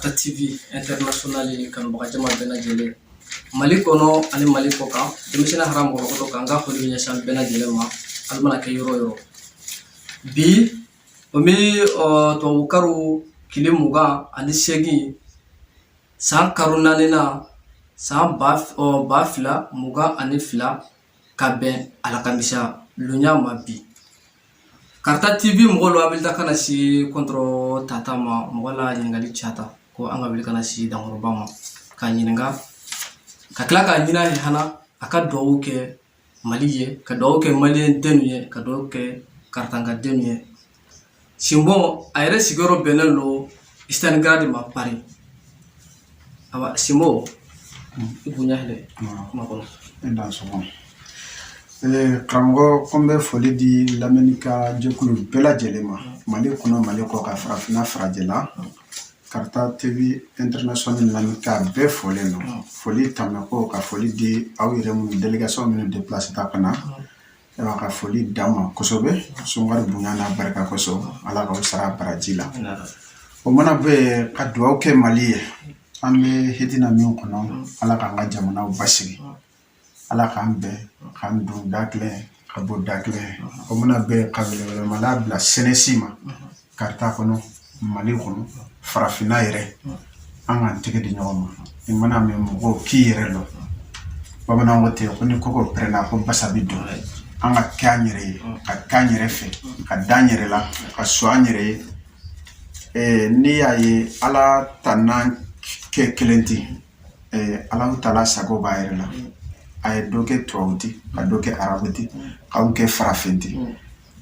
Karata TV International kanubaga jama bɛɛ lajɛlen Mali kɔnɔ ani Mali kɔ kan, denmisɛnnin hara mɔgɔkɔrɔba kan, n ka foli bɛ ɲɛsin an bɛɛ lajɛlen ma, hali mana kɛ yɔrɔ o yɔrɔ. Bi o bɛ tubabukalo tile 28 san kalo naaninan san 2022, ka bɛn alakamisa lonya ma. Bi Karata TV mɔgɔw la wulila ka na si kɔntɔrɔ tata ma. Mɔgɔ la ɲininkali cata ko an ka wuli ka na si dankɔrɔba ma k'a ɲininka, ka tila k'a ɲini a ye hana a ka dugawu kɛ Mali ye, ka dugawu kɛ maliyɛn denw ye, ka dugawu kɛ Karatanka denw ye. Sinbon a yɛrɛ sigiyɔrɔ bɛnnen don Stalingrad ma, Paris. Awa Sinbo, i bonya hɛrɛ kuma kɔnɔ. Karamɔgɔ, ko n bɛ foli di lamɛnni ka jɛkulu bɛɛ lajɛlen ma, Mali kɔnɔ, Mali kɔ kan, farafinna, farajɛla. Karata TV International lamɛnni ka bɛɛ fɔlen don. Foli tɛmɛ kɔ, ka foli di aw yɛrɛ minnu délégation minnu déplacé ta ka na, ayiwa, ka foli d'aw ma kosɛbɛ sunkalo bonya n'a barika kosɔn. Ala k'aw sara baraji la. O mana bɔ yen, ka dugawu kɛ Mali ye. An bɛ hitina min kɔnɔ, Ala k'an ka jamanaw basigi, Ala k'an bɛn, k'an don da kelen ka bɔ da kelen. O mana bɛn, ka welewelemada bila jeunesse ma Karata kɔnɔ, Mali kɔnɔ, farafinna yɛrɛ, an k'an tɛgɛ di ɲɔgɔn ma. I mana mɛn mɔgɔw k'i yɛrɛ lɔn, bamananw ko ten ko ni kɔkɔ pɛrɛnna ko basa bɛ don. An ka kɛ an yɛrɛ ye, ka kɛ an yɛrɛ fɛ, ka da an yɛrɛ la, ka sɔn an yɛrɛ ye. N'i y'a ye Ala ta n'an kɛ kelen tɛ, Ala taala sago b'a yɛrɛ la. A ye dɔ kɛ tubabu ti, ka dɔ kɛ arabu ti, k'anw kɛ farafin ti.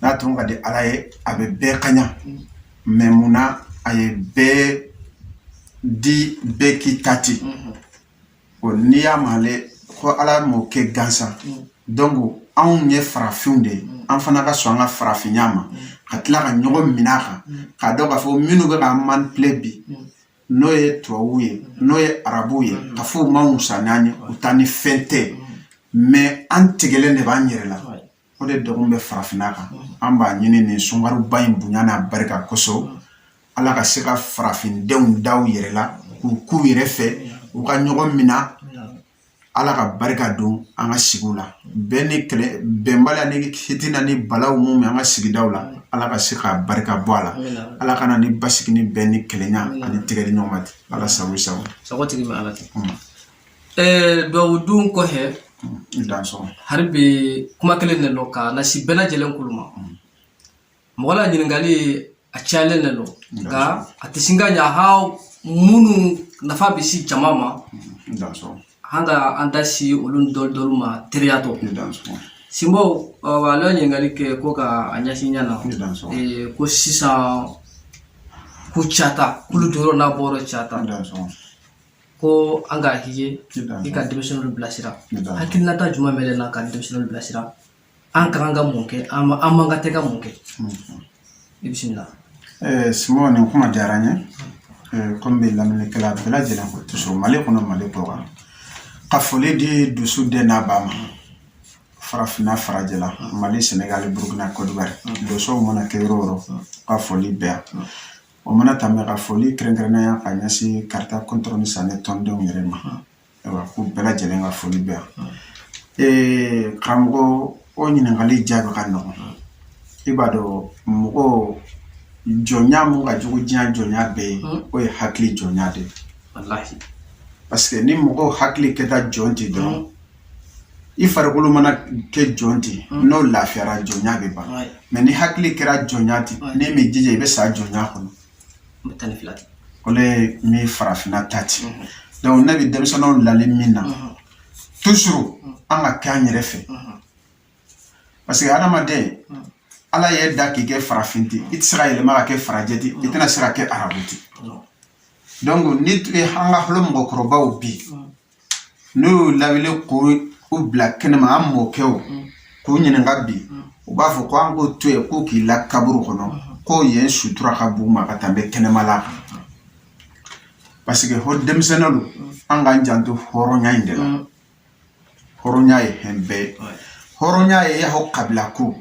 N'a tun ka di Ala ye, a bɛ bɛɛ kaɲa, mais mun na a ye bɛɛ di, bɛɛ k'i ta ti? O n'i y'a mɛn ko Ala m'o kɛ gansan. Donc anw ye farafinw de ye, an fana ka sɔn an ka farafinya ma, ka tila ka ɲɔgɔn minɛ a kan, k'a dɔn k'a fɔ minnu bɛ k'an manipuler bi, n'o ye tubabuw ye, n'o ye arabuw ye, ka fɔ u ma wusa n'an ye, u ta ni fɛn tɛ, mais an tigɛlen de b'an yɛrɛ la. O de degun bɛ farafinna kan. An b'a ɲini nin sunkaroba in bonya n'a barika kosɔn, Ala ka se ka farafindenw da u yɛrɛ la, k'u k'u yɛrɛ fɛ, u ka ɲɔgɔn minɛ. Ala ka barika don an ka sigiw la. Bɛn ni kɛlɛ, bɛnbaliya ni hitina ni balaw mun bɛ an ka sigidaw la, Ala ka se ka barika bɔ a la. Ala ka na ni basigi ni bɛn ni kelenya ani tigɛdi ɲɔgɔn ma. Ala sago sago. Sago tigi bɛ Ala ten. Duwawu dun kɔfɛ, dansɔn hali bi kuma kelen de don ka nasi bɛɛ lajɛlen kulu ma. Mɔgɔ la ɲininkali a cayalen de don, nka a tɛ sin ka ɲa ha minnu nafa bɛ si jama ma. An ka an da si olu dɔɔni dɔɔni ma teriyatɔ. Sinbo, ale ye ɲininkali kɛ ko ka a ɲɛsin ɲɛ na ko sisan ko cata kulu jɔyɔrɔ n'a bɔra cata ko an k'a k'i ye i ka denmisɛnninw bilasira. Hakilinata jumɛn bɛ na ka denmisɛnninw bilasira? An ka kan ka mun kɛ? An man ka tɛ ka mun kɛ? I bisimila. Simɔn, nin kuma diyara n ye. Komi bɛ lamɛnnikɛla bɛɛ lajɛlen ko toujours Mali kɔnɔ, Mali kɔ kan, ka foli di dusu den n'a ba ma, farafinna, farajɛla, Mali, Senegali, Burukina, Kɔdiwari, dosow mana kɛ yɔrɔ o yɔrɔ, ka foli bɛɛ yan. O mana tɛmɛ, ka foli kɛrɛnkɛrɛnnenya ka ɲɛsin Karata kɔntɔrɔ ni sanɛ tɔndenw yɛrɛ ma. Ayiwa, k'u bɛɛ lajɛlen ka foli bɛ yan. Karamɔgɔ, o ɲininkali jaabi ka nɔgɔn. I b'a dɔn, mɔgɔ jɔnya mun ka jugu diɲɛ jɔnya bɛɛ ye, o ye hakili jɔnya de ye. Parce que ni mɔgɔw hakili kɛta jɔn ti dɔrɔn, i farikolo mana kɛ jɔn ti, n'o lafiyara, jɔnya bɛ ban. Mais ni hakili kɛra jɔnya ti, n'i m'i jija, i bɛ sa jɔnya kɔnɔ. 12. O de ye min farafinna ta ti. Donc ne bɛ denmisɛnninw lali min na toujours, an ka kɛ an yɛrɛ fɛ, parce que hadamaden, Ala ye da k'i kɛ farafin ti, i tɛ se ka yɛlɛma ka kɛ farajɛ ti, i tɛna se ka kɛ arabu ti. Donc ni an ka fɔlɔ mɔgɔkɔrɔbaw bi, n'u y'u lawuli k'u bila kɛnɛma, an mɔkɛw, k'u ɲininka bi, u b'a fɔ ko an k'o to yen, k'u k'i la kaburu kɔnɔ, ko yen sutura ka bon ma ka tɛmɛ kɛnɛmala kan. Parce que hɔ denmisɛnnin don, an k'an janto hɔrɔnya in de la. Hɔrɔnya ye fɛn bɛɛ ye. Hɔrɔnya ye y'a fɔ kabila ko.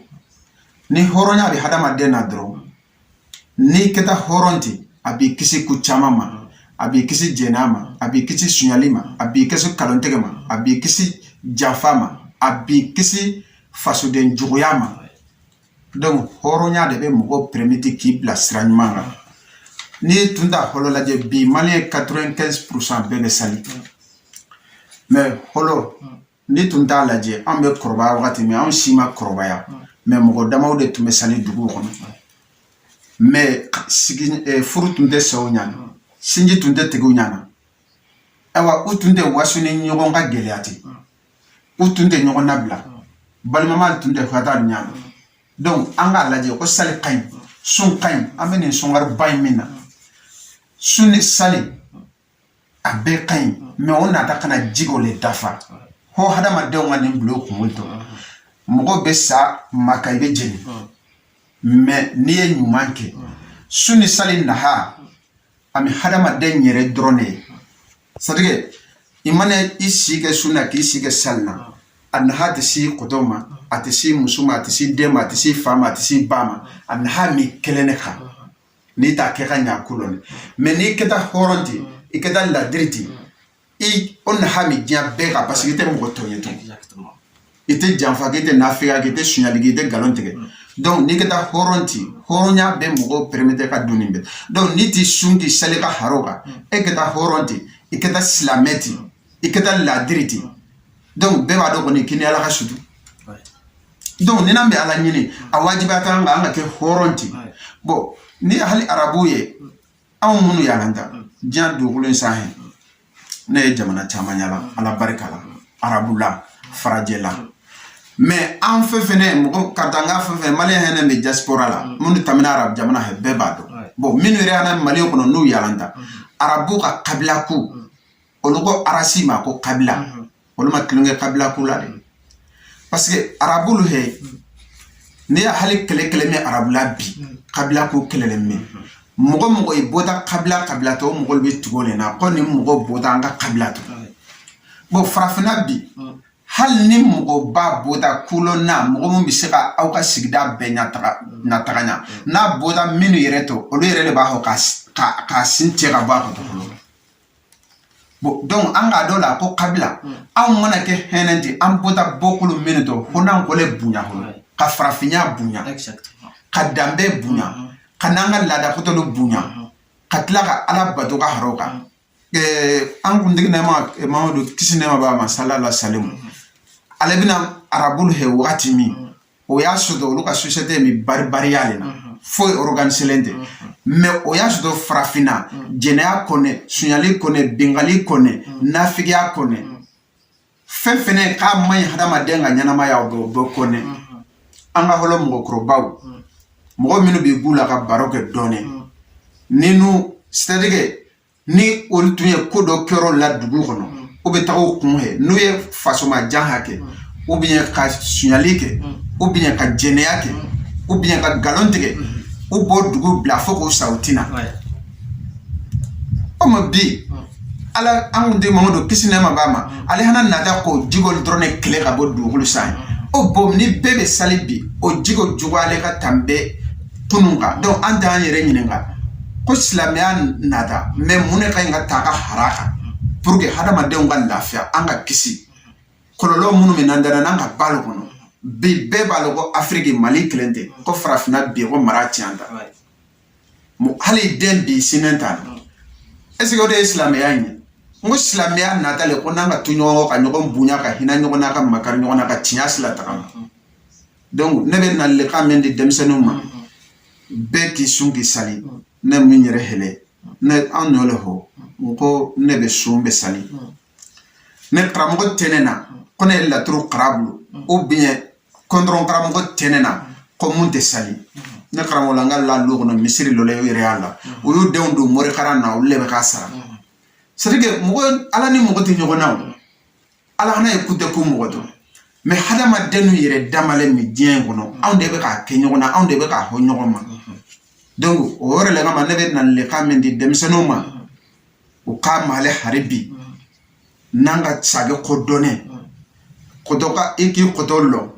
Ni hɔrɔnya bɛ hadamaden na dɔrɔn, n'i kɛta hɔrɔn ten, a b'i kisi ko caman ma. A b'i kisi jɛnɛya ma, a b'i kisi sunyali ma, a b'i kisi kalontigɛ ma, a b'i kisi janfa ma, a b'i kisi fasoden juguya ma. Donc hɔrɔnya de bɛ mɔgɔ permettre k'i bila sira ɲuman kan. N'i tun ta fɔlɔ lajɛ, bi malien 95% bɛɛ bɛ sali. Mais fɔlɔ, n'i tun t'a lajɛ, an bɛ kɔrɔbaya wagati min, anw si ma kɔrɔbaya, mais mɔgɔ damaw de tun bɛ sali duguw kɔnɔ. Mais sigi, furu tun tɛ sa u ɲana, sinji tun tɛ tigɛ u ɲana. Ayiwa, u tun tɛ waso ni ɲɔgɔn ka gɛlɛya ten, u tun tɛ ɲɔgɔn nabila, balimama tun tɛ fata ɲana. Donc an k'a lajɛ ko sali ka ɲi, sun ka ɲi. An bɛ nin sunkaloba in min na, sun ni sali a bɛɛ ka ɲi, mais o nata ka na jigo le dafa ho hadamadenw ka nin bila o kunkolo tɔ. Mɔgɔ bɛ sa maka, i bɛ jeni, mais n'i ye ɲuman kɛ, sun ni sali naha a bɛ hadamaden yɛrɛ dɔrɔn de ye. C'est à dire, i mana i si kɛ sun na k'i si kɛ sali na, a naha tɛ si kɔtɔ ma, a tɛ si muso ma, a tɛ si den ma, a tɛ si fa ma, a tɛ si ba ma. A naha min kelen ne kan n'i t'a kɛ ka ɲa ko lɔ. Mais n'i kɛta hɔrɔn ten, i kɛta ladiri ten, i o naha min diɲɛ bɛɛ kan, parce que i tɛ mɔgɔ tɔɲɛ tun, i tɛ janfa kɛ, i tɛ nafiya kɛ, i tɛ sunyali kɛ, i tɛ nkalon tigɛ. Donc n'i kɛta hɔrɔn ten, hɔrɔnya bɛ mɔgɔw permettre ka don nin bɛɛ. Donc n'i ti sun k'i sali ka haro kan, e kɛta hɔrɔn ten, i kɛta silamɛ ten, i kɛta ladiri ten, donc bɛɛ b'a dɔn kɔni k'i ni Ala ka sutu. Donc ni n'an bɛ Ala ɲini, a wajibiya t'an kan an ka kɛ hɔrɔn ten. Bon, ni hali arabu ye, anw minnu yaala ta diɲɛ dugukolo in sanfɛ, ne ye jamana caman yala, Ala barika la, arabu la, farajɛ la. Mais an fɛn fɛnɛ mɔgɔ karitanga fɛn fɛn malien hɛnɛ bɛ diaspora la, minnu tɛmɛna arabu jamana fɛ, bɛɛ b'a dɔn. Bon, minnu yɛrɛ yana Mali kɔnɔ, n'u yaala ta arabu ka kabila ko, olu ko arasi ma ko kabila, olu ma tulonkɛ kabila ko la dɛ. Parce que arabulu hɛ, n'i ye hali kɛlɛ kɛlɛ min arabu la bi, kabila ko kɛlɛlen min, mɔgɔ mɔgɔ i bɔta kabila kabila tɔ, o mɔgɔ bɛ tugu o de na ko nin mɔgɔ bɔta an ka kabila tɔ. Bon, farafinna bi, hali ni mɔgɔba bɔta kulon na, mɔgɔ min bɛ se ka aw ka sigida bɛɛ ɲataga nataga ɲa, n'a bɔta minnu yɛrɛ tɔ, olu yɛrɛ de b'a fɔ ka sin cɛ ka bɔ a kɔtɔ fɔlɔ. Bon, donc an k'a dɔn la ko kabila, anw mana kɛ hɛnɛ ten, an bɔta bɔkolo minnu tɔ, fo n'an kɔlɛ bonya fɔlɔ, ka farafinya bonya, ka danbe bonya, ka n'an ka laada kotɔlu bonya, ka tila ka Ala bato ka haraw kan. An kuntigi nɛma Mamadu, kisi nɛma b'a ma, salala salimu, ale bɛna arabulu hɛ wagati min, o y'a sɔrɔ olu ka société min baribariya le na, foyi organiselen tɛ. Mais o y'a sɔrɔ farafinna, jɛnɛya kɔnɛ, sunyali kɔnɛ, bingali kɔnɛ, nafigiya kɔnɛ, fɛn fɛnɛ k'a man ɲi hadamaden ka ɲɛnamaya, o bɛ kɔnɛ. An ka fɔlɔ mɔgɔkɔrɔbaw, mɔgɔ minnu bɛ b'u la ka baro kɛ dɔɔnin ni nu, c'est à dire que ni olu tun ye ko dɔ kɛr'o la dugu kɔnɔ, u bɛ taga o kun fɛ, n'u ye fasomajan hakɛ, ou bien ka sunyali kɛ, ou bien ka jɛnɛya kɛ, ou bien ka nkalon tigɛ, u b'o dugu bila fo k'o sa, u tina. O ma bi, Ala an kun tɛ Mamadu, kisi nɛɛma b'a ma, ale hana nata k'o jiko dɔrɔn de kɛlɛ ka bɔ dugukolo san. O bon, ni bɛɛ bɛ sali bi, o jiko juguyalen ka tanbɛ kunun kan. Donc an t'an yɛrɛ ɲininka ko silamɛya nata, mais mun de ka ɲi ka ta ka hara kan pour que hadamadenw ka lafiya, an ka kisi kɔlɔlɔ minnu bɛ n'an dara n'an ka ba kɔnɔ bi? Bɛɛ b'a dɔn ko Afiriki, Mali kelen tɛ, ko farafinna bi, ko mara tiɲɛ ta, hali den bi sinɛ t'a la. Est ce que o de ye silamɛya in ye? N ko silamɛya nata le ko n'an ka to ɲɔgɔn kɔ, ka ɲɔgɔn bonya, ka hinɛ ɲɔgɔn na, ka makari ɲɔgɔn na, ka tiɲɛ sira tagama. Donc ne bɛ nalilikan min di denmisɛnninw ma, bɛɛ k'i sun k'i sali. Ne min yɛrɛ hɛlɛ ne an nɔ le hɔ, n ko ne bɛ sun, bɛ sali. Ne karamɔgɔ tɛ ne na ko ne ye laturu kara bolo, ou bien kɔntɔrɔn karamɔgɔ tɛ ne na ko mun tɛ sali. Ne karamɔgɔ la, n ka lalu kɔnɔ misiri lɔ la, yɛrɛ y'a la, u y'u denw don morikaran na, olu de bɛ k'a sara. C'est à dire que mɔgɔ, Ala ni mɔgɔ tɛ ɲɔgɔn na. O Ala fana ye ku tɛ ko mɔgɔ dɔn, mais hadamaden yɛrɛ damalen min diɲɛ in kɔnɔ, anw de bɛ k'a kɛ ɲɔgɔn na, anw de bɛ k'a fɔ ɲɔgɔn ma. Donc o yɔrɔ le kama, ne bɛ nalilikan min di denmisɛnninw ma, u k'a male hari bi n'an ka sagɛ ko dɔnnen kɔtɔ ka, i k'i kɔtɔ lɔ,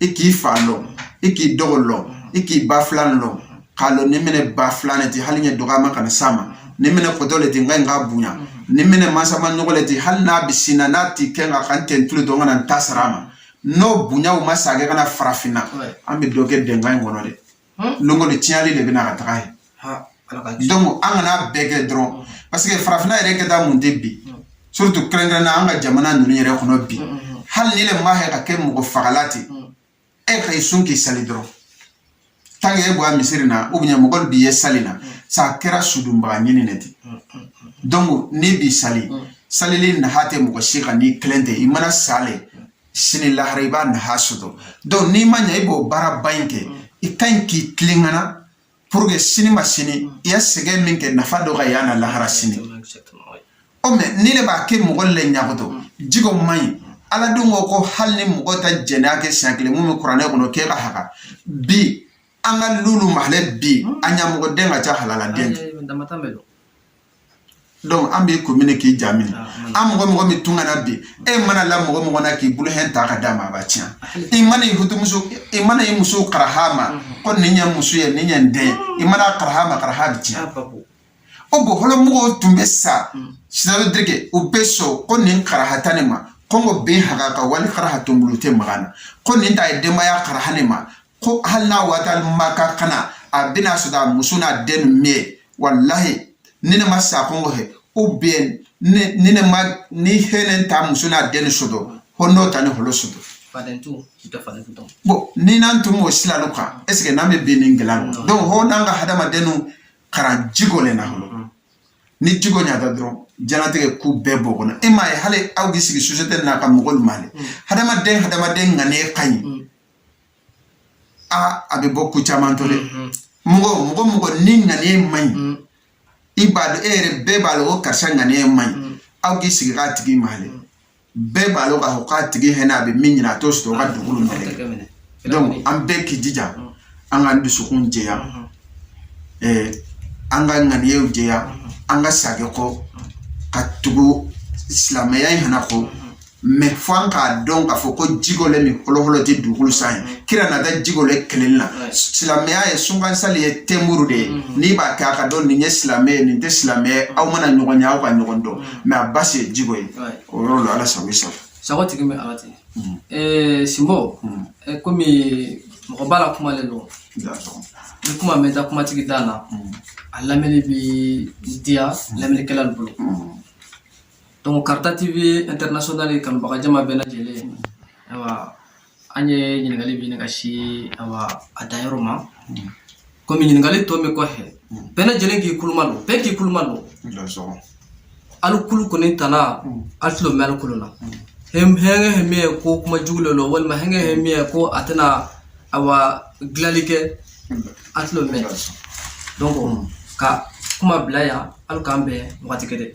i k'i fa lɔ, i k'i dɔgɔ lɔ, i k'i ba filan lɔ, k'a lɔ ni minɛ ba filan ti hali ɲɛ dɔgɔyama kana s'a ma. Ni minɛ kɔtɔ le ti, n ka ɲi k'a bonya. Ni minɛ masama ɲɔgɔn le ti, hali n'a bɛ sin na, n'a ti kɛ nka ka n tɛn tulu dɔn, ka na n ta sara a ma. N'o bonyaw ma sagɛ ka na farafinna, an bɛ dɔ kɛ dɛnkan in kɔnɔ dɛ. Longo de tiɲɛli de bɛ na ka taga yen. Donc an kana bɛɛ kɛ dɔrɔn, parce que farafinna yɛrɛ kɛ taa mun tɛ bi, surtout kɛrɛnkɛrɛnnenya an ka jamana ninnu yɛrɛ kɔnɔ bi. Hali ni le ma kɛ ka kɛ mɔgɔ fagala ten, e ka i sun k'i sali dɔrɔn, tant que e bɔra misiri na ou bien mɔgɔ b'i ye sali na, sa kɛra sudunbaga ɲini de ten. Donc n'i b'i sali, salili naha tɛ mɔgɔ si kan n'i kelen tɛ. I mana sa le, sini lahara i b'a naha sɔrɔ. Donc n'i ma ɲɛ, i b'o baaraba in kɛ, i ka ɲi k'i tilen ka na pour que sini ma sini i ya sɛgɛn min kɛ, nafa dɔ ka y'an na lahara sini. O mɛ ni ne b'a kɛ mɔgɔ le ɲagoto jigo man ɲi. Ala dun ko ko hali ni mɔgɔ ta jɛnɛya kɛ siɲɛ kelen, mun bɛ kuranɛ kɔnɔ k'e ka haga bi, an ka lulu mahale bi, an ɲamɔgɔden ka ca halaladen tɛ. Donc an b'i ko minɛ k'i ja minɛ. An mɔgɔ mɔgɔ min tun kana bi, e mana la mɔgɔ mɔgɔ na k'i bolo hɛn ta ka d'a ma, a b'a tiɲɛ. I mana i hutumuso, i mana i muso karaha ma ko nin ye muso ye, nin ye n den, i mana karaha ma, karaha bɛ tiɲɛ. O bon hɔrɔnmɔgɔw tun bɛ sa, c'est à dire que u bɛ sɔn ko nin karaha ta nin ma, ko n ko ben haga ka wali karaha tombolo tɛ maga na, ko nin ta ye denbaya karaha nin ma, ko hali n'a waati ma ka kana a bɛna sɔrɔ a muso n'a den ninnu ye. Walahi, ni ne ma sa kɔngɔ hɛ, ou bien ni ne ma ni hɛnɛ ta muso n'a den sɔrɔ, ko n'o ta ni holo sɔrɔ. Bon, ni n'an tun b'o sila kan, est ce que n'an bɛ bin nin gɛlɛya la? Donc ho n'an ka hadamadenw karan jiko le na holo, ni jiko ɲata dɔrɔn, jɛnatigɛ ku bɛɛ b'o kɔnɔ. E m'a ye, hali aw k'i sigi société n'a ka mɔgɔw male, hadamaden hadamaden ŋaniya ka ɲi, a bɛ bɔ ko caman to dɛ. Mɔgɔ mɔgɔ mɔgɔ ni ŋaniya man ɲi, i b'a dɔn, e yɛrɛ bɛɛ b'a dɔn ko karisa ŋaniya man ɲi. Aw k'i sigi k'a tigi male, bɛɛ b'a dɔn k'a fɔ k'a tigi hɛnɛ, a bɛ min ɲini, a t'o sɔrɔ, o ka dugukolo minɛ. Donc an bɛɛ k'i jija, an k'an dusukun jɛya, an ka ŋaniyaw jɛya, an ka sagɛ kɔ ka tugu silamɛya in hana kɔ. Mɛ fo an k'a dɔn k'a fɔ ko jiko le min fɔlɔfɔlɔ tɛ dugukolo san ye, kira nata jiko le kelen na. Silamɛya ye sunkansali ye, tɛmuru de ye. N'i b'a kɛ, a ka dɔn nin ye silamɛ ye, nin tɛ silamɛ ye. Aw mana ɲɔgɔn ye, aw ka ɲɔgɔn dɔn. Mɛ a basi ye jiko ye o yɔrɔ la. Ala sago i sago. Sago tigi bɛ ala ten. Sinbo, komi mɔgɔ b'a la kumalen don, ni kuma mɛn taa kumatigi da la, a lamɛnni bi diya lamɛnnikɛla bolo. Donc Karata TV International kanubaga jama bɛɛ lajɛlen, ayiwa, an ye ɲininkali bi ɲini ka si, ayiwa, a danyɔrɔ ma. Komi ɲininkali tɔ min kɔfɛ, bɛɛ lajɛlen k'i kuluma don, bɛɛ k'i kuluma don. Alu kulu kɔni tana, ali tulo mɛn alu kulu na hɛngɛ hɛ min ye ko kuma jugu le lɔ, walima hɛngɛ hɛ min ye ko a tɛna, awa, dilanli kɛ, a tulo mɛn. Donc ka kuma bila yan, alu k'an bɛn wagati kɛ dɛ.